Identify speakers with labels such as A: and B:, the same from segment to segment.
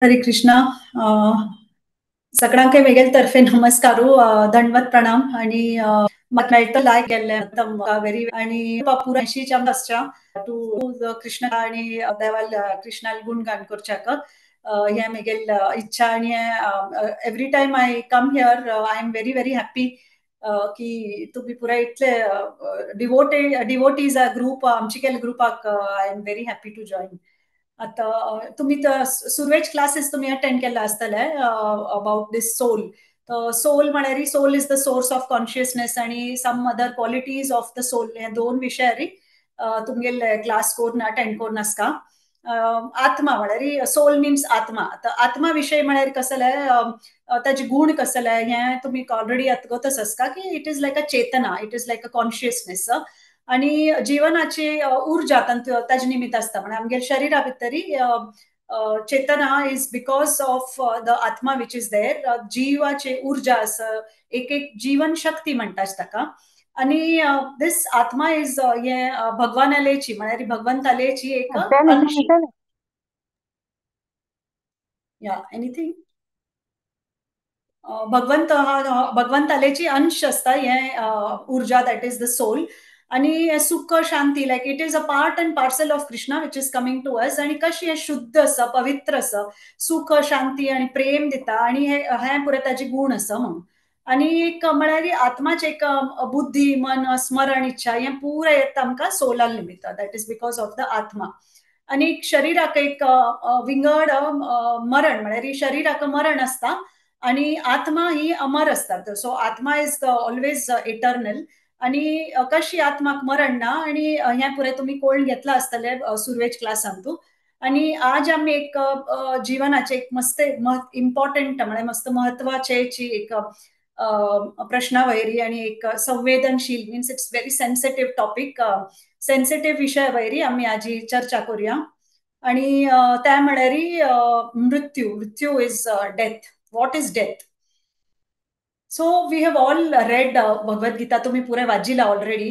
A: हरे कृष्णा. सगळ्यांक मेगेल तर्फे नमस्कारू, दंडवत प्रणाम. आणि मेळटो लायक केल्ले व्हेरी आणि पुराशीच्या टू कृष्ण आणि देवाल कृष्णाल गुणगान करच्याक हे मेगेल इच्छा. आणि every time I come here I am very very happy की तुम्ही पुरा इतले डिवोटीज ग्रुप आमची केले ग्रुपाक I am very happy to join. आता तुम्ही सुरवेच क्लासेस तुम्ही अटेंड केला आसतले अबाउट this soul. Soul म्हळ्यार soul is the source of consciousness आणि some other qualities of the soul, हे दोन विशयारी तुमगेले क्लास करून अटेंड करून आसता. आत्मा म्हळ्यार सोल मिन्स आत्मा. आतां आत्मा विशय म्हळ्यार कसले, ताजे गुण कसले हे तुमी ऑलरेडी अवगतच आसता की it is like a Chetana, it is like a consciousness. आणि जीवनाची ऊर्जा ताजे निमित्त आसता. म्हणजे आमगे शरीरा भितरी चेतना is because of the आत्मा which is there. जीवाची ऊर्जा आसा, एक एक जीवन शक्ती म्हणटात ताका. आणि this आत्मा is हे भगवानालेची म्हळ्यार भगवंतालेची एक अंश. या एनिथिंग भगवंत हा भगवंतालेची अंश आसता हे ऊर्जा, that is the soul. आणि सुख शांती like it is a part and parcel of Krishna which is coming to us. आणि कशी हे शुद्ध आसा, पवित्र आसा, सुख शांती आणि प्रेम दिता आणि हे पुरे ताजे गुण आसा म्हणून. आणि एक म्हळ्यार आत्माचे एक बुद्धी, मन, स्मरण, इच्छा हे पुरे येता आमकां सोला निमित्त, that is because of the आत्मा. आणि शरीराक एक विंगड मरण म्हळ्यार शरीराक मरण आसता आणि आत्मा ही अमर आसता. सो आत्मा is the always eternal. आणि कशी आत्माक मरण ना. आणि हे पुरे तुमी कोण घेतला आसतले सुरवेच क्लासान तूं. आणि आज आमी एक जीवनाचे एक मस्त इम्पॉर्टंट म्हळ्यार मस्त महत्वाचे एक प्रश्नावैरी आणि एक संवेदनशील means it's very sensitive topic, sensitive विशयावैरी आमी आज चर्चा करूया. आणि त्या म्हळ्यार मृत्यू. मृत्यू is death. What is death? So we have all read Bhagavad Gita, तुम्ही पुरे वाचिला ऑलरेडी.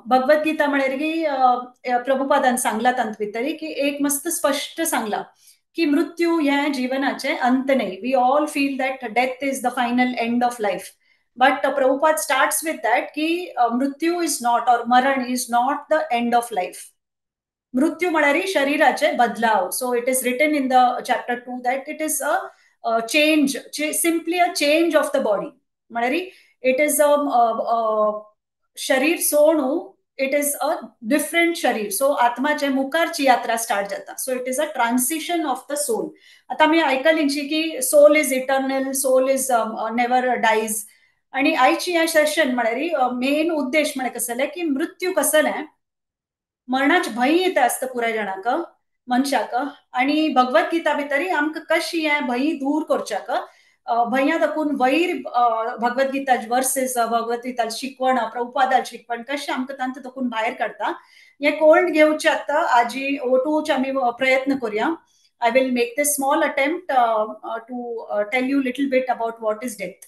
A: भगवद गीता म्हळ्यार की प्रभुपादान सांगला तांत भितर की एक मस्त स्पश्ट सांगला की मृत्यू हे जीवनाचे अंत न्हय. We all feel that death is the final end of life, but Prabhupada starts with that की मृत्यू is not or मरण is not the end of life. मृत्यू म्हळ्यार शरीराचे बदलाव. So it is written in the chapter 2 that it is a change, simply a change of the body. म्हळ्यार it is a शरीर सोडून it is a different शरीर. So आत्माचे मुखारची यात्रा start जाता. So it is a transition of the soul. आता आमी आयकलींची की soul is eternal, soul is never dies. आणि आयची ह्या सेशन म्हळ्यार मेन उद्देश म्हळ्यार कसले की मृत्यू कसले, मरणाचे भंय येता आसता पुराय जाणांक मनशाक. आणि भगवद गीता भितरी आमकां कशी हें भंय दूर करच्याक, भंया दाखून वैर भगवद गीता वर्सेस, भगवद गीता शिकवण, प्रभुपादाल शिकवण कशें आमकां तांकां दाखून भायर काडटा. हें कोण घेवचें आतां आजी ओटूचे आमी प्रयत्न करुया. I will make this small attempt to tell you little bit about what is death.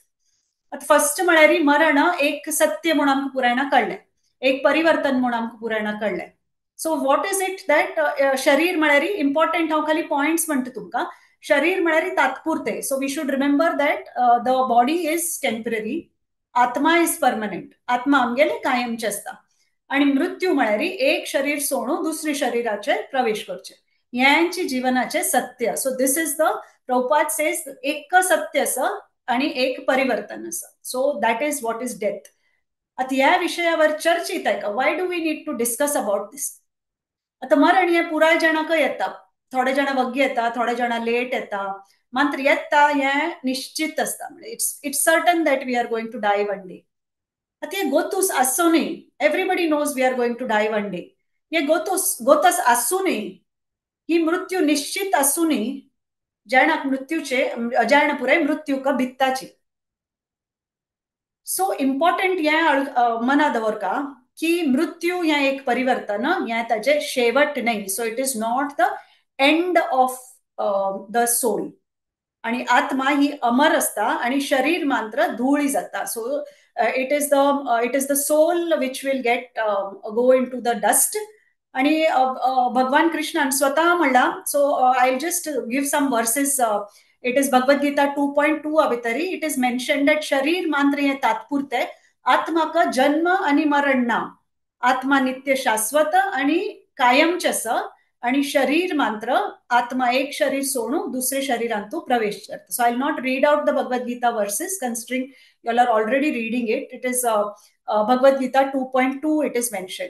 A: आतां फर्स्ट म्हळ्यार मरण एक सत्य म्हूण आमकां पुरायणा कळ्ळें, एक परिवर्तन म्हूण आमकां पुरायणा कळ्ळें. So what is it that शरीर म्हळ्यार इम्पॉर्टंट. हांव खाली पॉयंट्स म्हणटा तुमकां. शरीर म्हळ्यार तात्पुरते. So we should remember that the body is temporary, आत्मा is permanent. आत्मा आमगेले कायमचे आसता. आणि मृत्यू म्हळ्यार एक शरीर सोडून दुसरे शरीराचेर प्रवेश करचे, हेंची जीवनाचे सत्य. So this is the Prabhupada says एक सत्य आसा आणि एक परिवर्तन आसा. So that is what is death. आतां ह्या विशयावर चर्चेत आहे का, why do we need to discuss about this? आतां मरण हें पुराय जाणांक येता, थोडे जाण वग्गी येता, थोडे जाण लेट येता, मात्र येता हें निश्चित आसता. म्हणजे it's certain that we are going to die one day. आतां हें गोतूस आसूं न्हय, everybody knows we are going to die one day. हें गोतस आसूं न्हय, ही मृत्यू निश्चित आसूं न्हय, जाणाक मृत्यूचे जाण पुराय मृत्यूक भित्ताची. सो इम्पॉर्टंट हें मना दवरका की मृत्यू हें एक परिवर्तन, हें ताजें शेवट न्हय. So it is not the end of the soul. आणि आत्मा ही अमर आसता आणि शरीर मात्र धुळी जाता. So it is the soul which will get go into the dust. आणि भगवान कृष्णान स्वतः म्हणला, so I just give some verses. It is Bhagavad Gita 2.2 अभितरी it is mention that शरीर मात्र हे तात्पुरते, आत्माक जन्म आणि मरण ना, आत्मा नित्य शाश्वत आणि कायमचस, आणि शरीर मात्र आत्मा एक शरीर सोडून दुसरे शरीरांतू प्रवेश करता. So I will not read out the Bhagavad Gita verses considering you are already reading it. It is Bhagavad Gita 2.2 it is mention.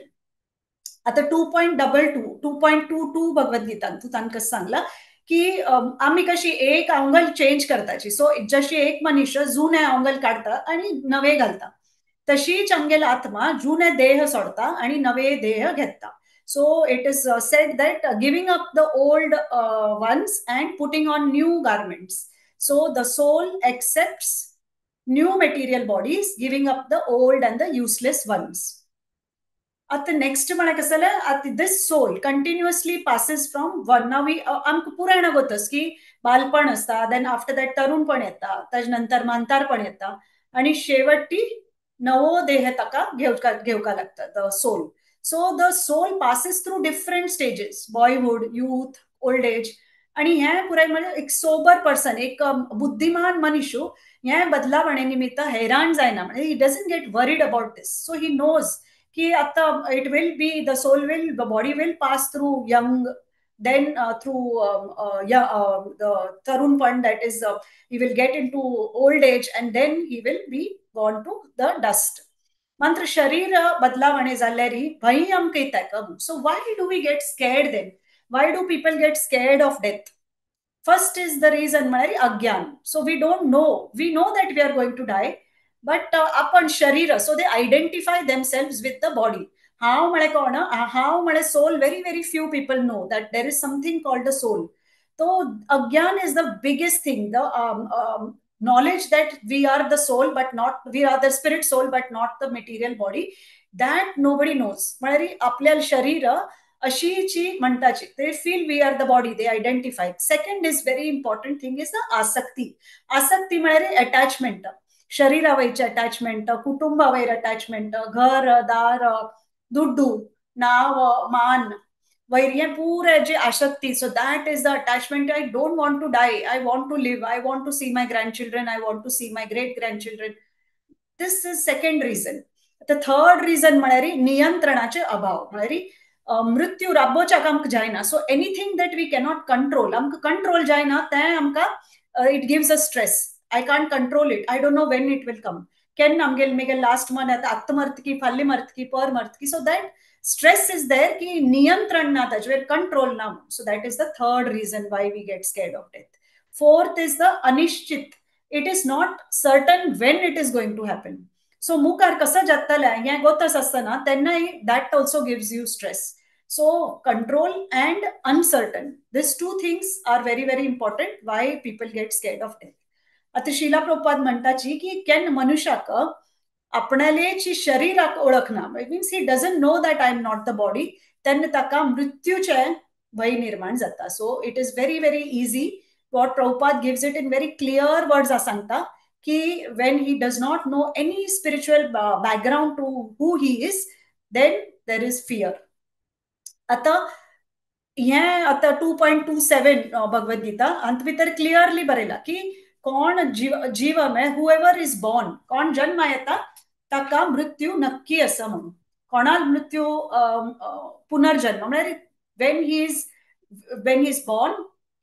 A: आता 2.22 2.22 भगवद्गीता तू तांकां सांगला की आमी कशी एक आंगल चेंज करताची. सो जशी एक मनीस जुने आंगल काढता आणि नवे घालता, तशीच आमगेल आत्मा जुने देह सोडता आणि नवे देह घेता. So it is said that giving up the old ones and putting on new garments. So the soul accepts new material bodies, giving up the old and the useless ones. आता नेक्स्ट म्हणा कसं जाल्यार आतां this soul continuously passes from one. Now we आमकां पुराण गोतस की बालपण आसता, then after that तरुणपण येता, ताजे नंतर म्हातारपण येता, आणि शेवटी नवो देह ताका घेवका लागता the soul. So the soul passes through different stages, boyhood, youth, old age. आणि हें पुराय म्हणजे एक सोबर पर्सन, एक बुद्धिमान मनीशू हें बदलावणे निमित्त हैराण जायना, म्हणजे he doesn't get worried about this. So he knows की आता it will be the soul will the body will pass through young, then through the तरुणपण, that is he will get into old age and then he will be gone to the dust. मात्र शरीर बदलावणे जाल्यार भंय आमकां येता. So why do we get scared then? Why do people get scared of death? First is the reason म्हळ्यार अज्ञान. So we don't know, we know that we are going to die, but आपण शरीर, so they identify themselves with the body. हांव म्हळ्यार कोण, हांव म्हळ्यार soul. Very very few people know that there is something called a soul. तो अज्ञान is the biggest thing, the knowledge that we are the soul but not, we are the spirit soul but not the material body, that nobody knows. म्हळ्यार आपल्या शरीर अशीची म्हणटाची, they feel we are the body, they identify. Second is very important thing is the आसक्ती. आसक्ती म्हळ्यार attachment, शरीरावयचे attachment, कुटुंबावयर attachment, घर दार दुड्डू नाव मान वयर हें पुराय जी आसक्ती. So that is the attachment. I don't want to die, I want to live, I want to see my grandchildren, I want to see my great grandchildren. This is second reason. आतां third reason म्हळ्यार नियंत्रणाचे अभाव, म्हळ्यार मृत्यू राबोवच्याक आमकां जायना. So anything that we cannot control, आमकां control जायना तें आमकां it gives a stress. I can't control it, I don't know when it will come, केन्ना आमगेले मेगे लास्ट मंथ येता, आत्तां मरतकी, फाल्यां मरतकी, पर मरतकी. So that stress is there की नियंत्रण ना, ताजेर कंट्रोल ना. So that is the third reason why we get scared of death. Fourth is the अनिश्चित. It is not certain when it is going to happen. So मुखार कसं जातलें हें गोतस आसतना तेन्नाय that also gives you stress. So control and uncertain, this two things are very very important why people get scared of death. आतां शिला प्रभुपाद म्हणटाची की केन्ना मनुष्याक आपणालेची शरीराक ओळखना, means he doesn't know that I am not the body, तेन्ना ताका मृत्यूचें भंय निर्माण जाता. So it is very very easy. What Prabhupada gives it in very clear words सांगता की when he does not know any spiritual background to who he is, then there is fear. आतां हें आतां 2.27 भगवद गीता हातूंत भितर क्लियरली बरयलां की कोण जीव जीव हुएवर is born, कोण जन्मा येता ताका मृत्यू नक्की आसा म्हणून. कोणाक मृत्यू पुनर्जन्म म्हळ्यार when he is born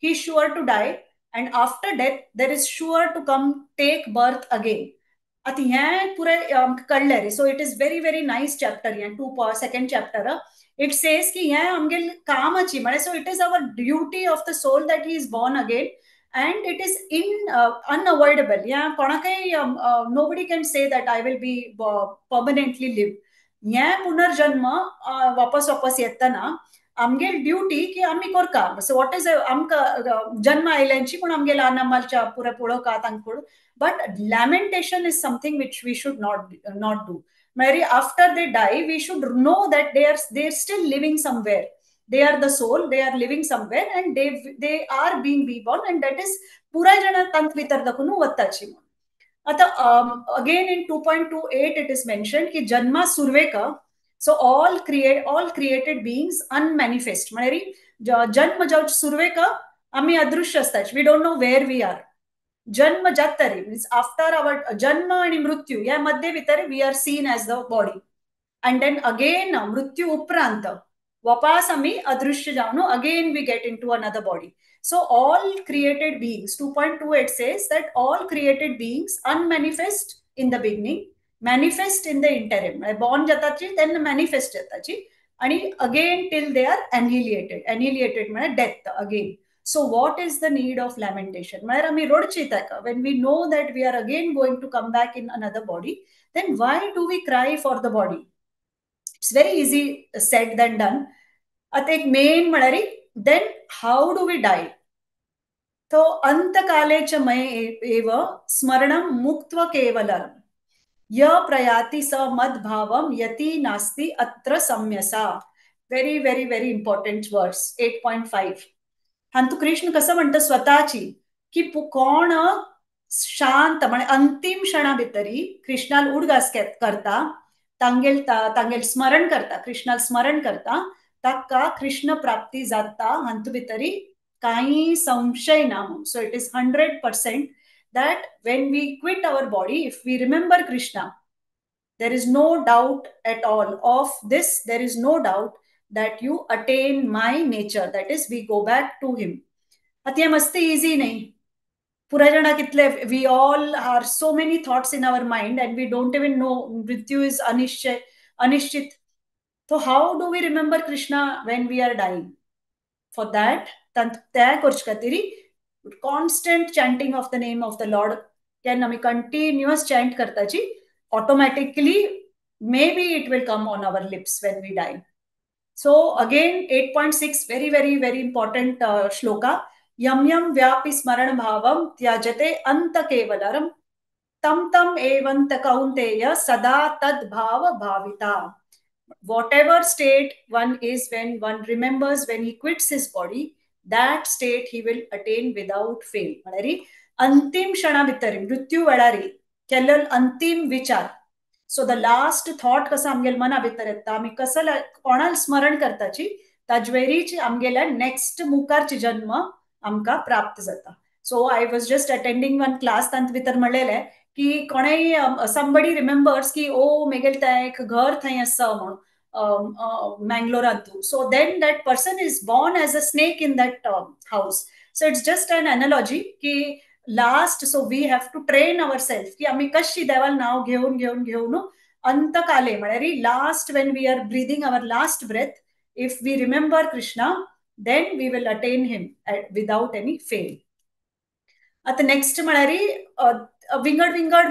A: he is sure to die, and after death there is sure to come take birth again. आतां हें पुराय आमकां कळ्ळें रे. So it is very very nice chapter हें 2 chapter. It says की हें आमगेले कामाची म्हळ्यार, so it is our duty of the soul that he is born again, and it is in unavoidable. ह्या कोणाकय nobody can say that I will be permanently live. हें पुनर्जन्म वापस वापस येतना आमगेल ड्युटी की आमी करका. सो what is आमकां जन्म आयल्यांची पूण आमगेले अनामालच्या पुराय पळोवका तांकां, but lamentation is something which we should not do. म्हळ्यार after they die we should know that they are still living somewhere. They are the soul, they are living somewhere and they are being reborn, and that is पुराय जाणां तांकां भितर दाखोवन वताची म्हणून. आतां again in 2.28 it is mention की जन्मा सुरवेक So all created beings unmanifest म्हळ्यार जन्म जावचे सुरवेक आमी अदृश्य आसता, we don't know where we are. जन्म जातरी मीन्स आफ्टर our जन्म आणि मृत्यू या मध्ये भितर we are seen as the body, and then again मृत्यू उपरांत वापस आमी अदृश्य जावन again we get into another body. So all created beings, 2.28 says that all created beings unmanifest in the beginning, manifest in the interim. Born जाताची तेन्ना manifest जाताची आणि again till they are annihilated. Annihilated म्हळ्यार death again. So what is the need of lamentation? म्हळ्यार आमी रडची ताका. When we know that we are again going to come back in another body, then why do we cry for the body? It's very easy said than done. आतां एक main म्हळ्यार then how do we die? तो अंतकाले च मय एव स्मरणं मुक्त्वा केवलं य प्रयाति स मद्भावं यति नास्ति अत्र सम्यसा. Very very very important verse 8.5. हातूंत कृष्ण कसं म्हणटा स्वताची की कोण शांत म्हणजे अंतिम क्षणा भितरी कृष्णाल उडगास करता, तांगेल तांगेल स्मरण करता, कृष्णाल स्मरण करता, ताका कृष्ण प्राप्ती जाता हातूंत भितरी कांय संशय ना. So it is 100% that when we quit our body, if we remember Krishna, there is no doubt at all of this, there is no doubt that you attain my nature, that is we go back to him. आतां हें मस्त easy न्ही, पुराय जाणा कितले we all are so many thoughts in our mind and we don't even know मृत्यू is Anishchay अनिश्चित. So how do we remember Krishna when we are dying? For that, त्या करचे खातीर constant chanting of the name of the Lord केन्ना आमी continuous chant करताची, automatically maybe it will come on our lips when we die. So again 8.6 very very very important shloka. Yam yam व्यापी स्मरण भावम त्यजते अंत केवलरम तम तम एवंत कौंतेय सदा तद भाव भाविता. Whatever state one is when one remembers when he quits his body, that state he will attain without fail. म्हळ्यार अंतिम क्षणा भितर मृत्यू वेळारी केल्लो अंतिम विचार, सो the last thought कसो आमगेल्या मना भितर येता, आमी कसो कोणाक स्मरण करताची ताजवेरीच आमगेल्या नेक्स्ट मुखारची जन्म आमकां प्राप्त जाता. So I was just attending one class, तांत भितर म्हणलेलें की कोणेय समबडी रिमेंबर्स की ओ मेगेल तें एक घर थंय आसा म्हणून मँगलोरांतू. So then that person is born as a snake in that house. So it's just an analogy की last, so we have to train our self की आमी कशी देवाल नांव घेवन घेवन घेवन अंतकाले म्हळ्यार last when we are breathing our last breath, if we remember Krishna then we will attain him without any fail. आतां नेक्स्ट म्हळ्यार विंगड विंगड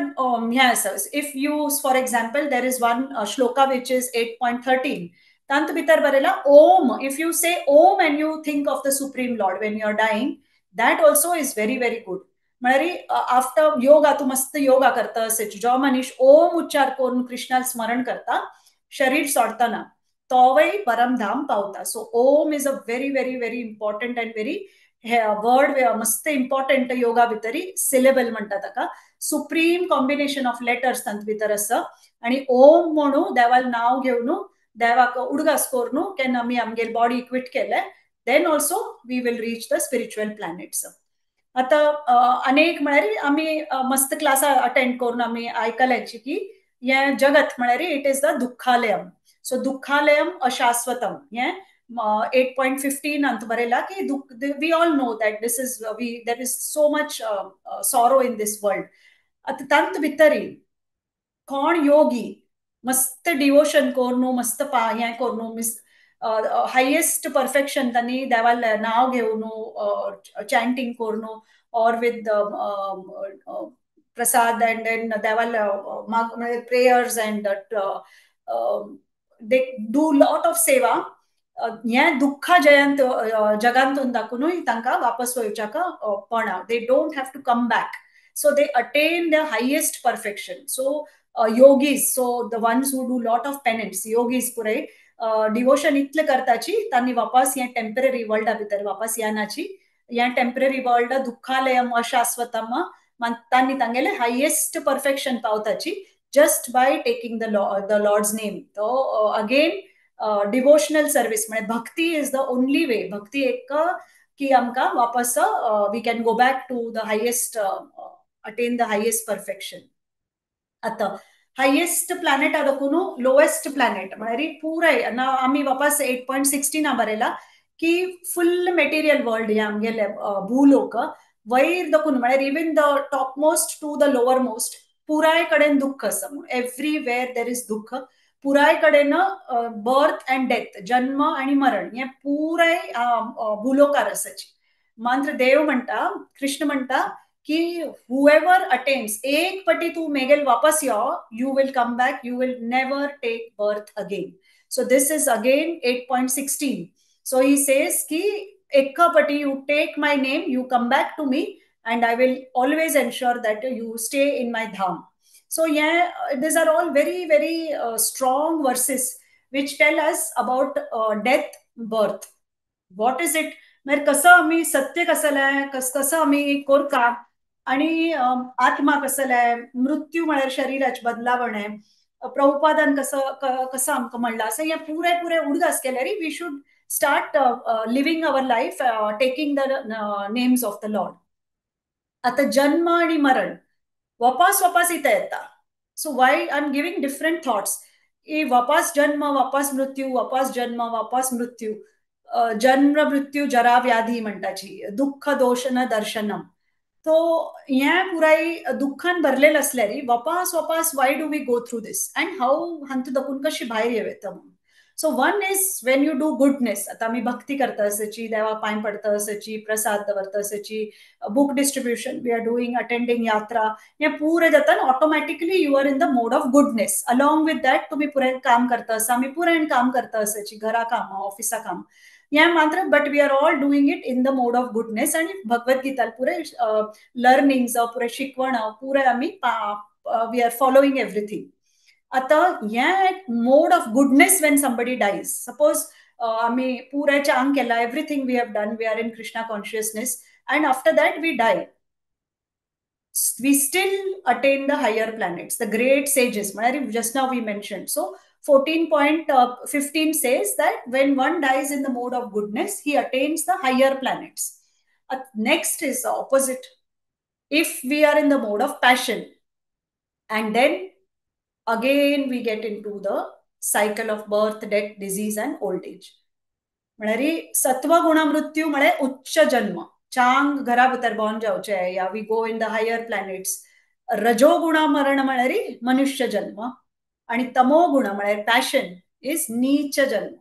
A: हें आसा. If you for example there is one shloka which is 8.13, तांत भितर बरयला Om. If you say Om and you think of the supreme lord when you are dying, that also is very very good. म्हळ्यार after yoga तूं मस्त योगा करता अशें जो मनीस ओम उच्चार करून कृष्णाक स्मरण करता शरीर सोडटना तोवय परमधाम पावता. So Om is a very very very important and very word, मस्त इम्पॉर्टंट योगा भितरी सिलेबल म्हणटा ताका, सुप्रीम कॉम्बिनेशन ऑफ लेटर्स तांत भितर आसा. आनी ओम म्हणून देवाल नांव घेवन देवाक उडगास करून केन्ना आमी आमगेल बॉडी क्विट केले then also we will reach the spiritual planets. आतां अनेक म्हळ्यार आमी मस्त क्लासा अटेंड करून आमी आयकल्याची की हें जगत म्हळ्यार it is the दुःखालयम. सो दुःखालयम अशाश्वतम हें 8.15 अंत बरयला की we all know that this is we there is so much sorrow in this world. आतां तांत भितरी कोण योगी मस्त डिवोशन करून मस्त हें करून मिस हायेस्ट परफेक्शन तांणी देवाल नांव घेवन चॅन्टींग करून or with prasad and then देवाल prayers and they do lot of seva, हें दुःखा जयंत जगांतून दाखोवनूय तांकां वापस वचच्याक पडना. They don't have to come back. So they attain the highest perfection. So yogis, so the ones who do lot of penance, yogis पुराय devotion इतलें करताची तांणी वापस हें टेम्पररी वर्ल्डा भितर वापस येनाची, हें टेम्पररी वर्ल्ड दुःखालयम अशाश्वतम तांणी तांगेलें हायेस्ट परफेक्शन पावताची, just by taking the Lord's name. तो अगेन डिवोशनल सर्वीस म्हणजे भक्ती is the only वे. भक्ती एक की आमकां वापस we can go back to the highest, attain the highest perfection. आतां हायेस्ट प्लॅनेट देखून लोएस्ट प्लॅनेट म्हळ्यार पुराय ना आमी वापस 8.16 बरयला की फुल मेटेरियल वर्ल्ड हे आमगेले भूलोक वयर देखून म्हळ्यार even the top most to the lower most पुराय कडेन दुःख आसा. एवरीवेर there is दुःख. पुराय कडेन बर्थ अँड डेथ, जन्म आणि मरण हे पुराय भूलोकार आसाची. मात्र देव म्हणटा, कृष्ण म्हणटा की हुएवर अटेन्स, एक पटी तू मेगेल वापस यो, you will come back, you will never take birth again. So this is again 8.16. So he says की एक पटी you take my name, you come back to me and I will always ensure that you stay in my dham. So yeah, these are all very, very strong verses which tell us about death, birth. What is it? म्हणजे कसं आम्ही सत्य कसं कसं आम्ही कोरका आणि आत्मा कसं, मृत्यू म्हळ्यार शरीराचे बदलावण आहे, प्रभुपादान कसं कसं आमकां म्हणलां असं हे पुरे पुरे उडगास केल्यार we should start living our life taking the names of the Lord. आता जन्म आणि मरण वापस वापस इथं येता. So why I am giving different thoughts. वापस जन्म वापस मृत्यू, वापस जन्म वापस मृत्यू, जन्म मृत्यू जरा व्याधी म्हणटाची, दुःख दोष न दर्शनम. तो हे पुराय दुःखान भरलेलं असल्यार वापस वापस why do we go through this and how हांतू दखून कशी भायर येवं येता म्हणून. So one is when you do goodness. आता आमी भक्ती करता आसाची, देवा पांय पडता आसाची, प्रसाद दवरता आसाची, book distribution we are doing, attending yatra, हे पुरे जाता automatically you are in the mode of goodness. Along with that तुमी पुराय काम करता आसा, आमी पुरायन काम करता आसाची, घरा काम, ऑफिसा काम, हे मात्र but we are all doing it in the mode of goodness. आणि भगवद्गीता पुरे लर्निंग जावं पुरे शिकवण पुरे आमी we are following everything. आता हे mode of goodness when somebody dies, suppose आम्ही पुरायचे अंग केला, everything we have done, we are in Krishna consciousness and after that we die, we still attain the higher planets, the great sages म्हळ्यार just now we mention. So 14.15 says that when one dies in the mode of goodness, he attains the higher planets. Next is the opposite. If we are in the mode of passion, and then again we get into the cycle of birth, death, disease and old age. म्हळ्यार सत्व गुण मृत्यू म्हळ्यार उच्च जन्म, चांग घरा भितर बॉर्न जावचे या we go in the higher planets. रजोगुण मरण म्हळ्यार मनुष्य जन्म आणि तमो गुण म्हळ्यार पॅशन is नीच जन्म.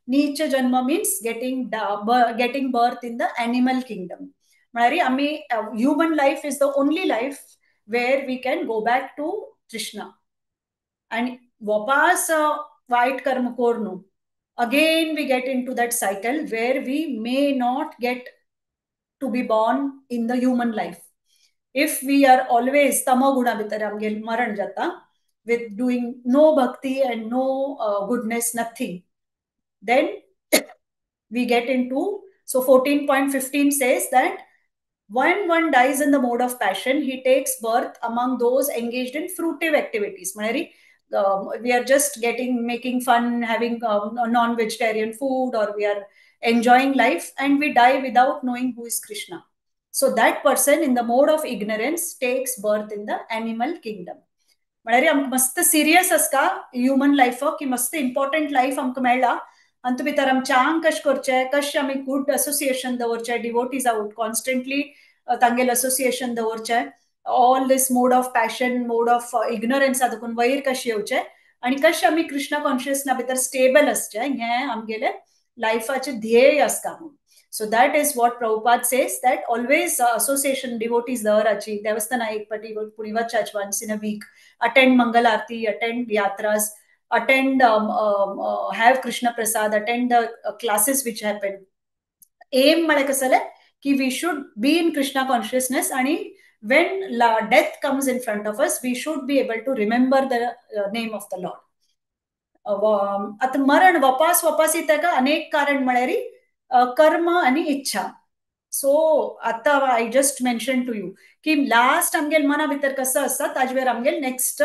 A: नीच जन्म means getting birth in the animal kingdom. म्हळ्यार आमी human life is the only life where we can go back to Krishna आणि वापस वाईट कर्म करून again we get into that cycle where we may not get to be born in the human life. If we are always तमोगुणा भितर आमगेल मरण जाता with doing no bhakti and no goodness, nothing, then we get into, so 14.15 says that when one dies in the mode of passion, he takes birth among those engaged in fruitive activities. म्हळ्यार we are just making fun, having non-vegetarian food, or we are enjoying life and we die without knowing who is Krishna. So that person in the mode of ignorance takes birth in the animal kingdom. म्हळ्यार आमकां मस्त serious आसता human life की मस्त important life आमकां मेळ्ळा आनी भितर आमचें आंग कशें करचें, कशें आमी गुड असोसिएशन दवरचें, डिवोटीज आवट कॉन्स्टंटली तांगेले असोसिएशन दवरचें, all this mode of passion, mode of इग्नोरन्सा देखून वयर कशें येवचें आनी कशें आमी कृष्णा कॉन्शियसना भितर स्टेबल आसचें, हें आमगेलें लायफाचें ध्येय आसता म्हणून. So that is what Prabhupada says, that always association devotees दवराची, देवस्थाना एक पाटी पुणी वचाच once in a week, attend Mangal Aarti, attend yatras, attend have Krishna prasad, attend the classes which happen. Aim म्हळ्यार कसं की we should be in Krishna consciousness आणि when death comes in front of us, we should be able to remember the name of the Lord. आतां मरण वापस वापस येता का अनेक कारण म्हळ्यार कर्म आणि इच्छा. सो आतां I just mention to you की लास्ट आमगेल मना भितर कसो आसता ताजेर आमगेल नेक्स्ट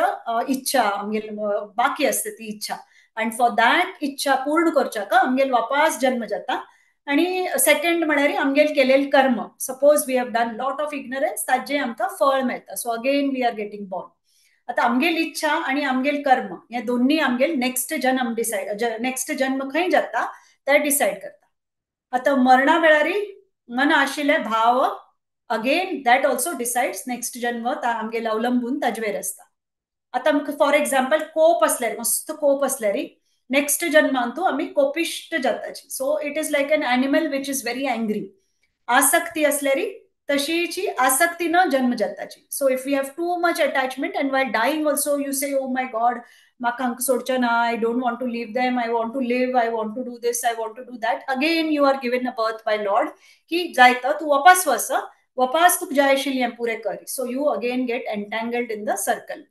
A: इच्छा आमगेल बाकी आसता ती इच्छा, आनी फॉर that इच्छा पूर्ण करच्याक आमगेल वापास जन्म जाता. आणि सेकंड म्हळ्यार आमगेल केलेल कर्म, suppose we have done lot of ignorance, ताजें आमकां फळ मेळटा. So again we are getting born. आतां आमगेल इच्छा आणि आमगेल कर्म हे दोन्ही आमगेल नेक्स्ट जन्म डिसायड, नेक्स्ट जन्म खंय जाता ते डिसायड करता. आतां मरणा वेळारी मन आशिल्ले भाव again that also decides next जन्म आमगेल अवलंबून ताजेर आसता. आतां फॉर एक्झाम्पल कोप आसल्यार, मस्त कोप आसल्यार नेक्स्ट जन्मांतू आमी कोपिश्ट जाताची. So it is like an animal which is very angry. आसक्ती आसल्यार तशीची आसक्तीन जन्म जाताची. So if you have too much attachment and while dying also you say oh my God म्हाका हांकां सोडचें ना, I don't want to leave them, I want to live, I want to do this, I want to do that, again you are given a birth by Lord की जायता तूं वापास वच, वापास तुका जाय आशिल्लें हें पुरें कर. So you again get entangled in the circle.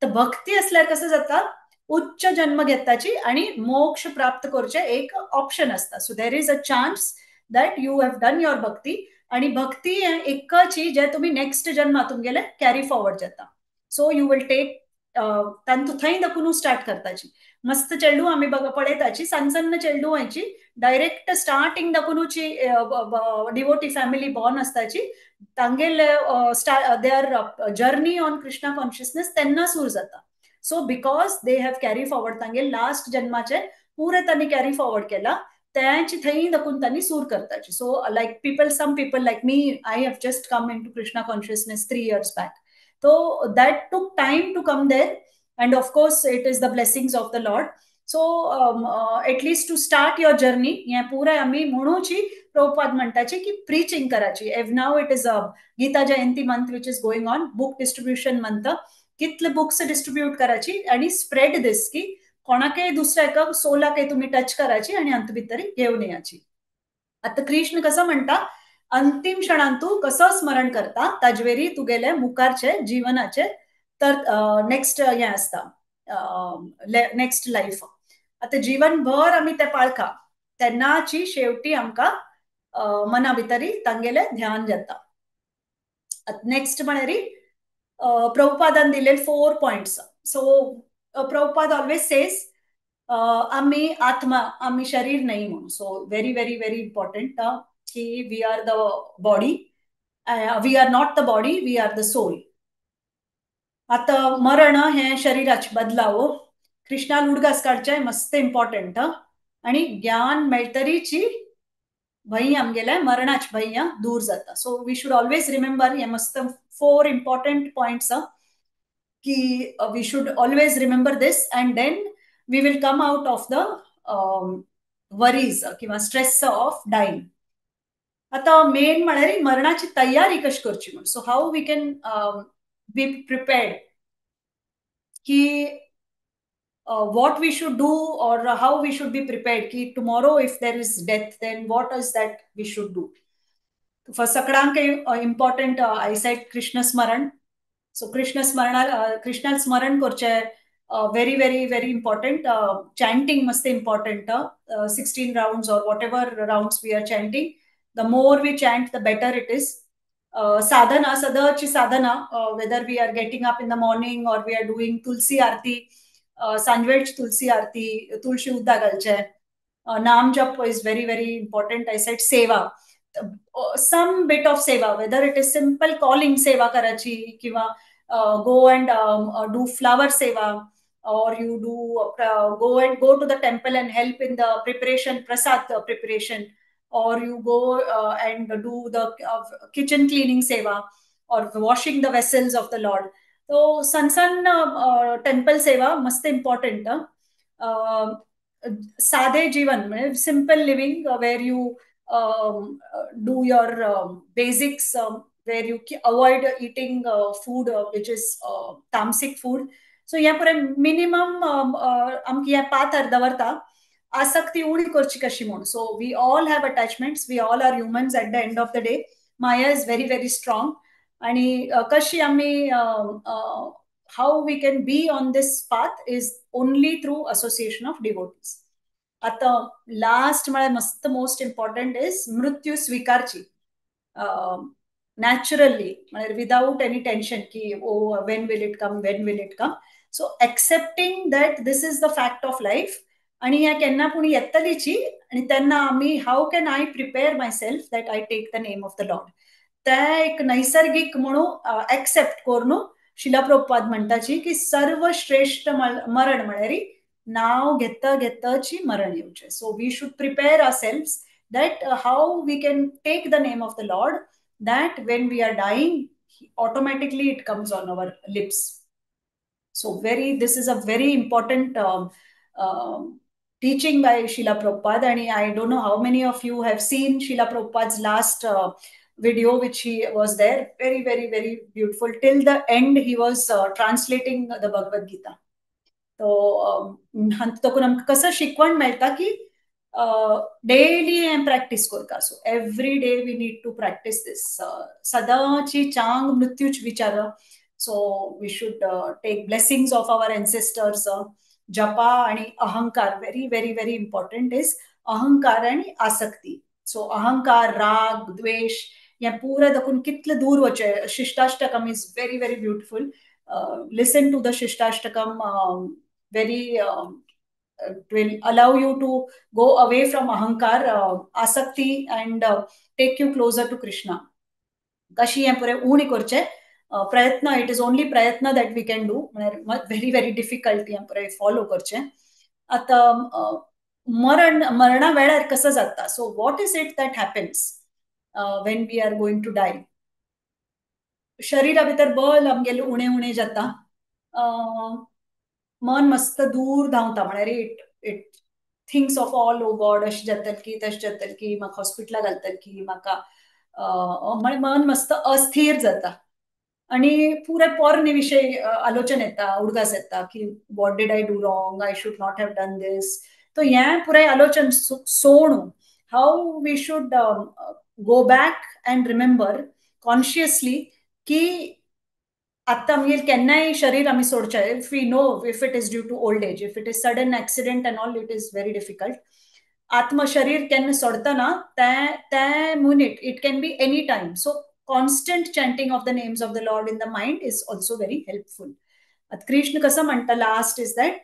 A: तर भक्ती आसल्यार कसं जाता, उच्च जन्म घेताची आणि मोक्ष प्राप्त करचे एक ऑप्शन असता. So there is a chance that you have done your bhakti, आणि भक्ती एकची जे तुम्ही नेक्स्ट जन्मा तुमगेले कॅरी फॉरवर्ड जाता. सो you will take तांतू थंय दाखून स्टार्ट करताची. मस्त चेडू आमी बघा पळयताची, सान सान चेडूंची डायरेक्ट स्टार्टिंग दाखूनची डिवोटी फॅमिली बॉर्न आसताची, तांगेले their journey on Krishna consciousness तेन्ना सुरू जाता. So because they have carry forward तांगेल last जन्माचे पुरे तांणी कॅरी फॉरवर्ड केला, त्यांची थंय दाखून तांणी सूर करताची. So like people, some people like me, I have just come into Krishna consciousness 3 years back. So that took time to come there, and of course it is the blessings of the Lord. So at least to start your journey, हे पुराय आमी म्हणूची प्रभुपाद म्हणटाची की preaching कराची. Now it is a Gita Jayanti month which is going on, book distribution month, कितले books distribute कराची आणि spread this की कोणाकय दुसऱ्या एका सोलाकय तुम्ही टच कराची आणि अंत भितर घेवन येयाची. आतां कृष्ण कसो म्हणटा, अंतिम क्षणांतू कसो स्मरण करता ताजवेरी तुगेले मुखारचे जीवनाचे तर नेक्स्ट हें आसता नेक्स्ट लायफ. आतां जीवनभर आमी ते पाळका तेन्नाची शेवटी आमकां मना भितरी तांगेले ध्यान जाता. नेक्स्ट म्हळ्यार प्रभुपादान दिले 4 points. So Prabhupada always says आमी आत्मा, आमी शरीर नाही म्हणून. So very very very important की we are the body, we are not the body, we are the soul. आतां मरण हें शरीराचे बदलाव, कृष्णाल उडगास काडचें मस्त इम्पॉर्टंट, आनी ज्ञान मेळटरीची भंय आमगेले मरणाचे भंय दूर जाता. So we should always remember हे मस्त 4 इम्पॉर्टंट पॉयंट्स की we should always remember this, and then we will come out of the worries किंवा स्ट्रेस ऑफ डायंग. आतां मेन म्हळ्यार मरणाची तयारी कशी करची म्हण. So how we can be prepared की what we should do or how we should be prepared ki tomorrow if there is death then what is that we should do. For सगळ्यांक important I said Krishna smaran. So Krishna smarana, Krishna smaran करचे very very very important. Chanting must important. 16 rounds or whatever rounds we are chanting, the more we chant the better it is. Sadhana, sadachi sadhana, whether we are getting up in the morning or we are doing Tulsi Aarti, सांजवेळची तुलसी आरती, तुळशी उदक घालचें, नाम जप is very very important. I said seva, some bit of seva, whether it is simple calling seva कराची किंवा go and do flower seva, or you do go and go to the temple and help in the preparation, prasad preparation, or you go and do the kitchen cleaning seva or washing the vessels of the Lord. So sansan temple seva मस्त important. साधे जीवन म्हणजे simple living where you do your basics, where you avoid eating food which is tamasic food. So ह्या पुराय minimum आमकां ह्या पाथार दवरता आसक्ती उणी करची कशी म्हूण. So we all have attachments, we all are humans at the end of the day. Maya is very very strong, आणि कशी आमी how we can be on this path is only through association of devotees. आतां last म्हळ्यार मस्त most important is मृत्यू स्विकारची. naturally, म्हळ्यार without any tension की oh, when will it come, when will it come. So accepting that this is the fact of life आणि ह्या केन्ना पूण येतलीची आनी तेन्ना आमी how can I prepare myself that I take the name of the Lord. ते एक नैसर्गिक म्हणून एक्सेप्ट करून शिला प्रभुपाद म्हणटाची की सर्वश्रेष्ठ मरण म्हळ्यार नाव घेता घेताची मरण येवचें. So we should prepare ourselves that how we can take the name of the Lord, that when we are dying automatically it comes on our lips. So very this is a very important teaching by Srila Prabhupada. And I don't know how many of you have seen Srila Prabhupada's last video which he was there. Very, very, very beautiful. Till the end he was translating the Bhagavad Gita. So हातूंत आमकां कसं शिकवण मेळटा की daily हें practice करता. So every day we need to practice this. सदांची चांग मृत्यूच विचार. So we should take blessings of our ancestors. जपा आणि अहंकार, very very very important is अहंकार आणि आसक्ती. सो अहंकार, राग, द्वेष हें पुरा दाखून कितले दूर वचचें. Shikshashtakam is very very beautiful. Listen to the Shikshashtakam, very it will allow you to go away from ahankar, asakti and take you closer to Krishna. कशी हें पुरें उणी करचें प्रयत्न. It is only Prayatna that we can do, म्हळ्यार very very difficult हें पुरें follow करचें. आतां मरण, मरणा वेळार कसं जाता. So what is it that happens when we are going to die. शरीरा भितर बल आमगेलें उणें उणें जाता, मन मस्त दूर धांवता, म्हळ्यार it it thinks of all, oh God अशें जातलें की तशें जातलें की, म्हाका हॉस्पिटलाक घालतलें की, म्हाका म्हळ्यार मन मस्त अस्थिर जाता आणि पुरे पोरणे विशय आलोचन येता, उडगास येता की what did I do wrong, I should not have done this. तो हें पुराय आलोचन सोडून how we should go back and remember consciously की आतां आमगेर केन्नाय शरीर आमी सोडचें. If we know if it is due to old age, if it is sudden accident and all, it is very difficult. आत्मशरीर केन्ना सोडतना ते minute, it can be any time. So constant chanting of the names of the Lord in the mind is also very helpful. आतां कृष्ण कसं म्हणटा last is that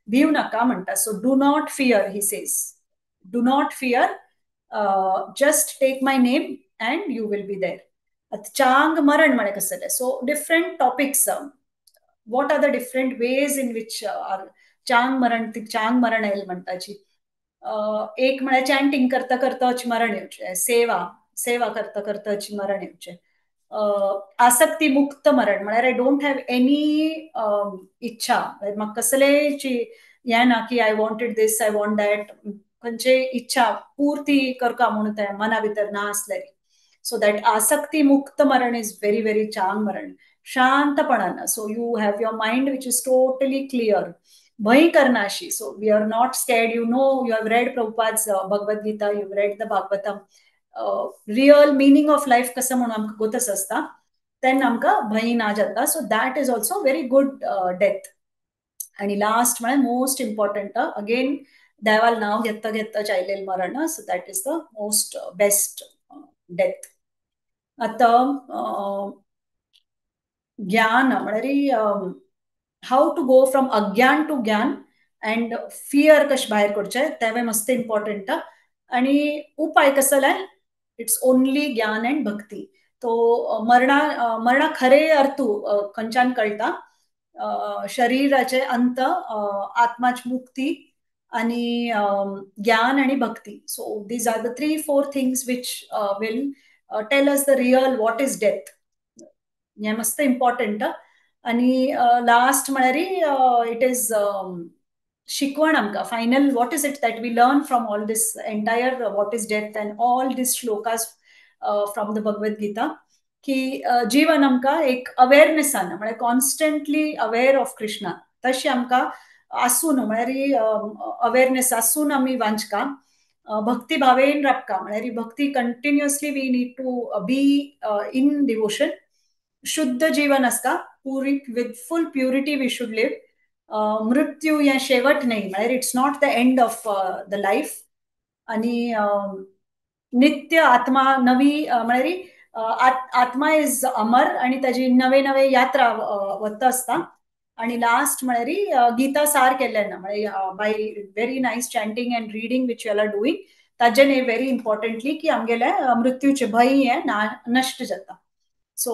A: भिव नाका म्हणटा. So do not fear, he says, do not fear, just take my name and you will be there. आतां चांग मरण म्हळ्यार कसलें. So different topics, what are the different ways in which are चांग मरण. चांग मरण येयल म्हणटाची एक म्हळ्यार चॅन्टिंग करता करताच मरण येवचें, सेवा सेवा करता करताच मरण येवचें, आसक्ती मुक्त मरण म्हळ्यार I don't have any इच्छा, म्हाका कसलेची हें ना की I wanted this, I want that, खंयचे इच्छा पूर्ती करता म्हणून तें मना भितर ना आसलें. सो that आसक्ती मुक्त मरण is very very चांग मरण, शांतपणान. So you have your mind which is totally clear, भंय करनाशी. So we are not scared. You know, you have read Prabhupada's Bhagavad Gita, you have read the Bhagavatam, real meaning of life कसं म्हणून आमकां गोतच आसता, तेन्ना आमकां भंय ना जाता. So that is also very good death. आणि लास्ट म्हळ्यार मोस्ट इम्पॉर्टंट, अगेन देवाल नांव घेता घेता आयलेलें मरण. So that is the most best death. आतां ज्ञान म्हळ्यार how to go from अज्ञान टू ज्ञान अँड फियर कशें भायर करचें तेंवूय मस्त इम्पॉर्टंट. आणि उपाय कसलो, it's only ज्ञान अँड भक्ती. तो मरणा मरणा खरे अर्थू खंयच्यान कळटा, शरीराचे अंत, आत्माची मुक्ती आणि ज्ञान आणि भक्ती. So these are the 3-4 things which will tell us the real what is death. हें मस्त इम्पॉर्टंट. आणि लास्ट म्हळ्यार it is शिकवण आमकां final, what is it that we learn from all this entire what is death and all this shlokas from the Bhagavad Gita, की जीवन आमकां एक अवेरनेसान म्हळ्यार कॉन्स्टंटली अवेर ऑफ कृष्णा तशें आमकां आसून, म्हळ्यार अवेरनेस आसून आमी वांचका, भक्ती भावेन राबका, म्हळ्यार भक्ती continuously we need to be in devotion. शुद्ध जीवन आसता, पुरी with full purity we should live. मृत्यू हें शेवट न्हय, म्हळ्यार it's not the end of the life. आणि नित्य आत्मा नवी, म्हळ्यार आत्मा is अमर आणि ताजी नवे नवे यात्रा वता आसता. आणि लास्ट म्हळ्यार गीता सार केल्ले ना, म्हळ्यार by very nice chanting and reading which you are doing, Tajen हे व्हेरी इम्पॉर्टंटली की आमगेले मृत्यूचे भंय हे नश्ट जाता. So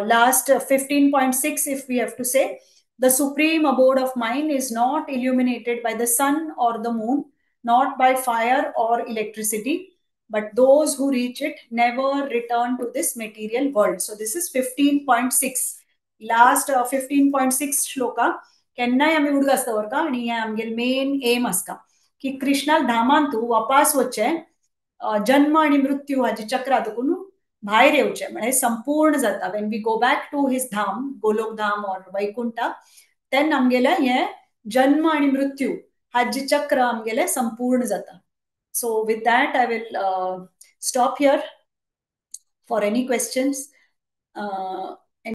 A: last 15.6 if we have to say, the supreme abode of mind is not illuminated by the sun or the moon, not by fire or electricity, but those who reach it never return to this material world. So this is 15.6. Last 15.6 shloka केन्नाय आमी उडगास दवरता आनी हें आमगेलें main M आसता की कृष्णा धामान तूं वापास वचचें, जन्म आनी मृत्यू हाजी चक्रा देखून भायर येवचें, म्हळ्यार संपूर्ण जाता. When we go back to his dham, Golok dham or Vaikuntha, तेन्ना आमगेलें हें जन्म आनी मृत्यू हाजी चक्र आमगेलें संपूर्ण जाता. So with that I will stop here for any questions.